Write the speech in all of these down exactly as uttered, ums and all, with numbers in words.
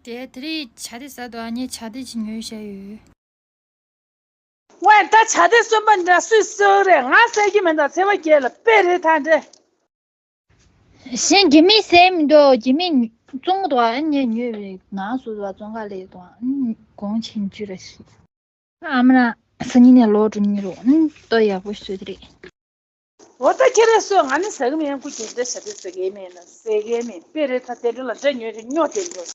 དེ་དེ་རིང་ཇ་དེ་ཟ་དོ། ཨ་ནི་ཇ་དེ་ཅིག་ཉོས་བཞག་ཡོད། ཝེ། ད་ཇ་དེ་གསོན་པ་འདྲ་སུས་གསོས་རེད། ང་ཟ་གི་མིན། ད་ཚེས་པ་བརྒྱད་ལ་དཔེ་རེད་ད་འདྲ། གཞན་རྒྱ་མིས་ཟས་མི་འདུག་རྒྱ་མིས་བཙོང་གི་འདུག་ཨ་ནི་ཉོས་རེད། ནང་སུ་འདུག་བཙོང་ག་སླེབས་འདུག་ཨ་ནི་གོང་ཆེན་ཅུ་རེད། ཨ་མ་ལགས་སང་ཉིན་ནས་ལོག་འགྲོ་ཉིན་རོགས། ཨ་ནི་ལྟོ་ཡག་པོ་ཞིག་བཟོས་ཏེ་རེད། འོ་ད་ཁྱེད་རང་ཚོས་ང་ནི་ཟ་གི་མེད། ཁུ་རྒྱལ་འདྲ་ཞབས་བྲོ་ཟ་གི་མེད་ན་ཟ་གི་མེད། དཔེ་རེད། ད་དེ་འདྲ་ལ་འདྲ་ཉོས་རེད། སྨྱོ་དེ་འདྲ།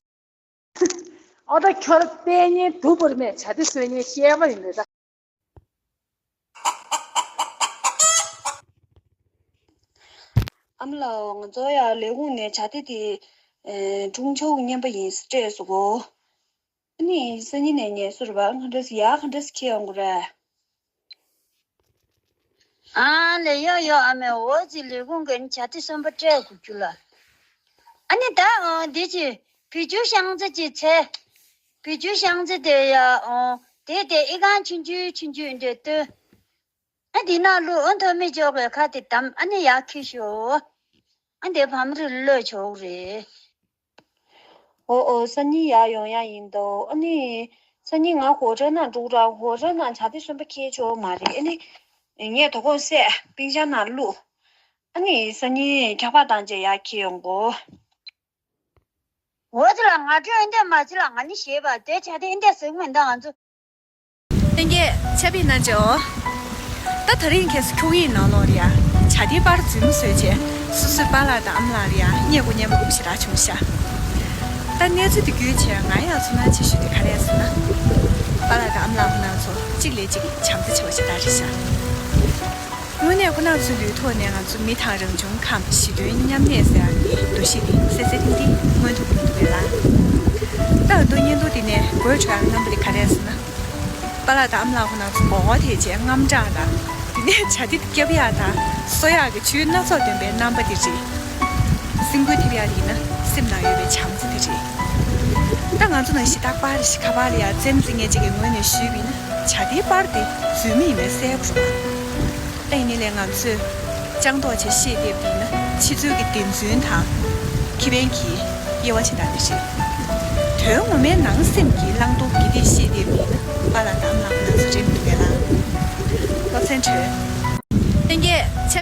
ཨོ་ད་ཁྱོད་ལྟས་ངན་སྡུག་པོར་མེད། ཇ་དེ་གསོད་ཉན་བཤད་པ་ཡིན་འདྲ་ད། ཨ་མ་ལགས། ང་ཚོ་ཡ་ལས་ཁུངས་ནས་ཇ་དེ་དེ་ཨེ་ཀྲུང་ཆའོ་གི་རྔན་པ་ཡིན་སྤྲད་སོང་གོ། ཨ་ནི་སང་ཉིན་ནས་ངལ་གསོ་རེད་པ། ག་འདྲ་སེ་ཡག་ག་འདྲ་སེ་འཁྱེར་ཡོང་གི་རེད། ཨ་ལས། ཡོ་ཡོ་ཨ་མའི། འོ་ཙི་ལས་ཁུངས་ཀྱི་ནི་ཇ་དེ་གསོན་པོ་སྤྲད་དགོས་རྒྱུ་ལ། ཨ་ནི་ད་ཨ་འདི་ཅི་བི་ཅུ་ཤང་ཙེ་ཅི་ཚེ། བི་ཅུ་ཤང་ཙེ་དེ་ཡ་ཨོ་དེ་དེ་ཨི་ཁང་ཆུང་ཆུང་ཆུང་ཆུང་འདྲ་ལྟོས། ཨ་འདི་ནང་བླུགས། ཨ་ཐོ་མི་ཅོག་གི་ཁ་དེ་བསྡམས། ཨ་ནི་ཡར་འཁྱེར་ཤོག་ཨ་འདི་བམ་རི་གློད་ཆོག་རེད། འོ་འོ། སང་ཉིན་ཡར་ཡོང་ཡག་ཡིན་དོ། ཨ་ནི་སང་ཉིན་ང་ཧོ་ཊལ་ནང་འགྲོ་ར། ཧོ་ཊལ་ནང་ཇ་དེ་གསོན་པོ་འཁྱེར་ཆོག་མ་རེད། ཨ་ནི་ངས་དོ་དགོང་བསྲེགས་པིང་ཤང་ནང་བླུགས། ཨ་ནི་སང་ཉིན་འཁྱག་པ་བཏང་རྗེས་ཡར་འཁྱེར་ཡོང་གོ། འོ་ཙི་ལ་ང་ཁྲོད་ཨེ་འདྲ་མ་བྱེད་ལ། ང་ནི་ཞེས་པ་དེ་ཇ་དེ་ཨེ་འདྲ་ཟེར་གི་མིན་ད་ང་ཚོ། ལྷན་རྒྱས་ཆ་པིག་གནང་ཅོ། ད་དེ་རིང་ཁྱེད་ཚོ་ཁྱུག་ཡིག་ནང་ལོགས་རེད་ཡ། ཇ་དེ་པར་རྫུན་མ་བཟོས་བྱས་སོ་སོའི་པཱ་ལགས་དང་ཨ་མ་ལགས་རེད་ཡ། རྙེད་དགོས་རྙེད་མ་དགོས་ཞེ་དྲག་བྱུང་ཤག་ད་གནས་ཚུལ་དེ་བརྒྱུད་བྱས་ང་ཡང་ཚོར་སྣང་ཆེ་ཤོས་དེ་ག་རེ་རེད་ཟེར་ན། པཱ་ལགས་དང་ཨ་མ་ལགས་ཁོ་རང་ཚོ་གཅིག་ལས་གཅིག་བྱམས་བརྩེ་ཆེ་བ་ཞེ་དྲག་རེད་ཤག་དངོས་གནས་ཁོ་རང་ཚོའི་ལུས་ཐོག་ནས་ང་ཚོ་མི་དང་རང་བྱུང་ཁམས་ཞི་མཐུན་མཉམ་གནས་ཟེར་ཡག་གི་འདུ་ཤེས་དེ་གསལ་གསལ་ཐིང་ཐིང་མངོན་ཐུབ་ཀྱི་མི་འདུག་གས་ལ། ད་ཨ་མདོ་བརྙན་ཐུང་འདི་ནས་དགོད་བྲོ་ཡག་རྣམ་པ་དེ་ག་རེ་རེད་ཟེར་ན། པཱ་ལགས་དང་ཨ་མ་ལགས་ཁོ་རང་ཚོ་མགོ་སྐོར་ཐེབས་བྱས་དངངས་སྐྲག་དང་། དེ་ནས་ཇ་དེ་བརྒྱབ་ཡག་དང་གསོ་ཡག་གི་ཇུས་སྣ་ཚོགས་འདོན་པའི་རྣམ་པ་དེ་རེད། སེམས་འགུལ་ཐེབས་ཡག་དེ་ཡིན་ན་སེམས་ནང་ཡོད་པའི་བྱམས་བརྩེ་དེ་རེད། ད་ང་ཚོ་ནང་བཞིན་རྟག་པར་ཞིག་ཁ་པར་ལ་ཡ་རྩེད་མོ་རྩེ་མཁན་གཅིག་གི་ངོས་ནས་ཞུས་པ་ཡིན་ན། ཇ་དེའི་པར་དེ་རྫུན་མ་ཡིན་པ་གསལ་པོ་རེད་པ། ད་ཡིན་ནའི་ལས་ང་ཚོས་སྤྱང་ལྟོགས་བྱས་ཤེས་བསྡད་པ་ཡིན་ན་ཕྱི་ཚུལ་གྱི་བདེན་རྫུན་དང་ཁེ་ཕན་གྱི་དབྱེ་བ་ཕྱེ་སྟངས་དེ་རེད། དོན་ངོ་མའི་ནང་སེམས་ཀྱི་བླང་དོར་གྱི་དེ་ཤེས་བསྡད་པ་ཡིན་ན་པཱ་ལགས་དང་ཨ་མ་ལགས་ཁོ་རང་ཚོ་རེད་མི་འདུག་གས་ལ། སློབ་ཚན་གྲོལ། ལྷན་རྒྱས་ཆ།